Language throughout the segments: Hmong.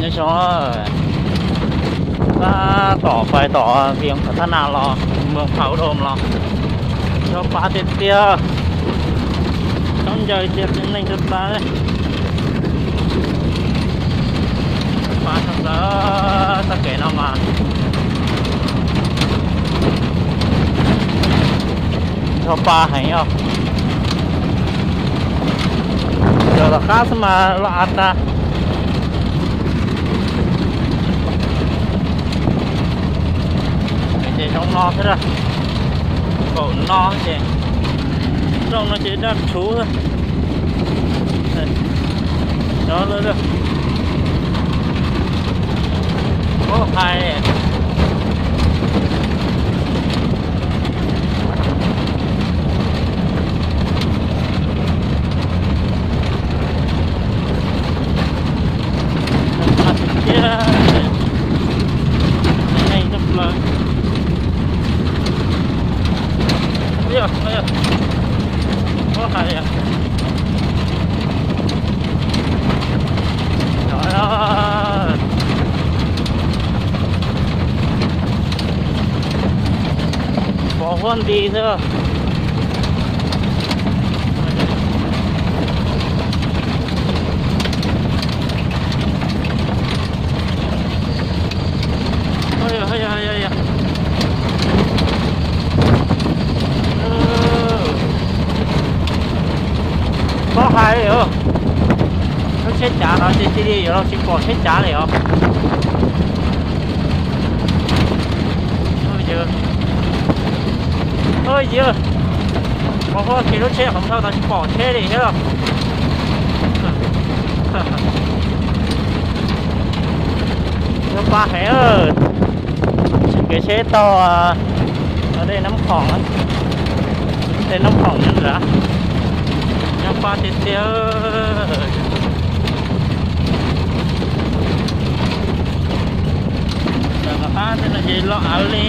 Xyoo tab tom pais tom Vias Phav Thab Nas los, Moos Phav Ub Doo los, ncho pa tiag tiag, coob ncaws tiag tiag, neeg tsuag tas. Pa txog txog txoj kev no mas ncho pa heev os. Cov tom qab xwb mas los av tag. Ces zoo no xwb, npaum no ces, zoo no ces daj rhuv. Cov lawm, muab hais. Thiab, neeg tshaj plaws. Ua li, muab hais. Pov huab nti xwb. Txhob hais li os, lub tsheb cav no ces cia li yuav los tsis pom tsheb cav li os. Yog, pov huab nti, lub tsheb qhov thauj no tsis pom tsheb li thiab los. Ncho pa heev. Kev tsheb taug dej Nab Khoom, dej Nab Khoom nyob ntawd, ncho pa tiag tiag. Tom qab tej no ces los av li,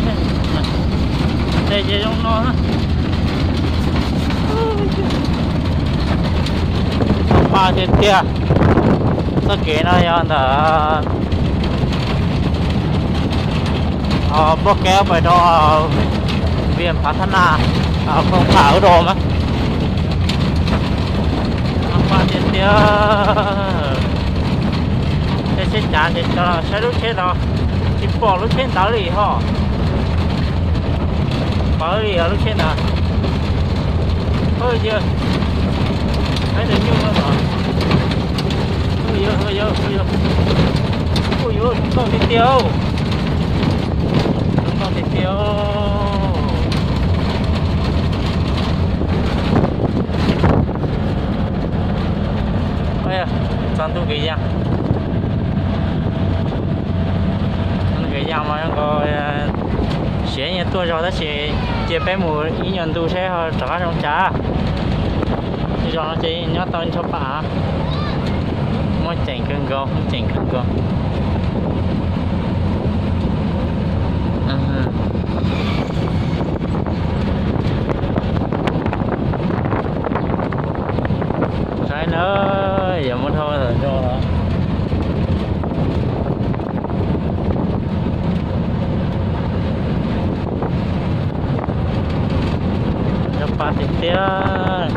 tej ces zoo no. Ncho pa tiag tiag. Txoj kev no yog ntawm Npoj Kev pais rau Vias Phav Thab Nas, Moos Phav Ub Doo mas. Ncho pa tiag tiag. Tej tsheb cav ces saib lub tsheb no, tsis pom lub tsheb ntawd li ho. Pawv li lub tsheb ntawd. Ua li, saib tus nyuj no los. Ua li, ua li, ua li, ua li, zoo nkauj tiag tiag. Zoo nkauj tiag tiag. Txog ntu kev yas, ntu kev yas mas zoo nkaus siav nyias tuaj zog tab sis cia peb mus ib nyuag ntu seb ho rov qab zoo cas. Zos no ces nyob tau ncho pa, muaj ceem kawg nkaus, muaj ceem kawg nkaus. Saib na, yuav muaj dhau tom zos los. Ncho pa tiag tiag.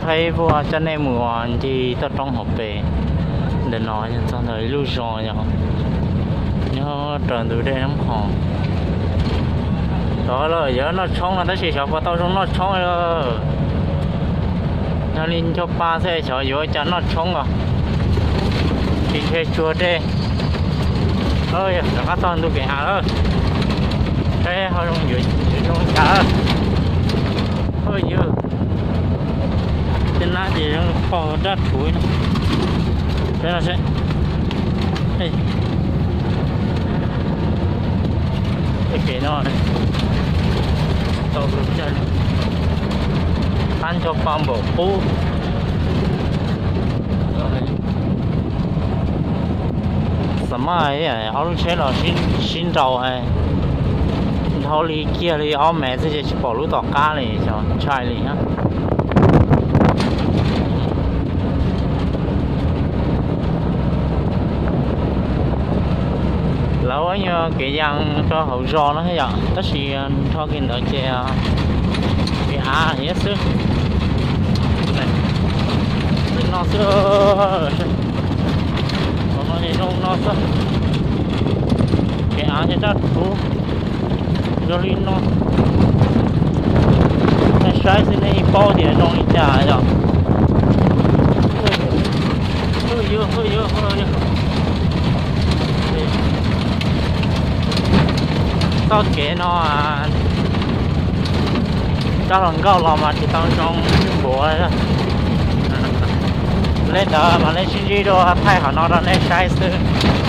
Thaij ib vuag coj nej mus ncig toj roob hauv pes ntawm no, txog ntawm ib lub zos yog nyob raws ntug dej Nab Khoom. Xyov lawm yuav noj tshoob no tab sis xyov puas tau zoo noj tshoob li. Yog li ncho pa xwb xyov yuav ua cas noj tshoob os. Tsis ntshe tsuag dej. Rov qab txog ntu kev av lawm, saib ho zoo yuav zoo cas. Ua li, tej nab ces zoo pog daj rhuv no. Saib no seb. Tej kev no tau lub caij, qab ncho pa npaum qub. Xam maj, ob lub tsheb los sib nraus, dhau li kiag li ob mev xwb ces tsis pom lub tom qab li, ntshai li thiab. Kev yas rau hauv zos no yom, tab sis nrho kiag ntawd ces kev av thiab xwb. Li no xwb, no zoo no xwb. Kev av ces raj rhuv zoo li no. Nej saib xwb nej yeej paub tias zoo li cas yom. Txoj kev no rov hluas nkauj los mas tsis tau zoo npaum li. Li ntawd mas nej sib ntsib dua, thaij qhov no rau nej saib xwb.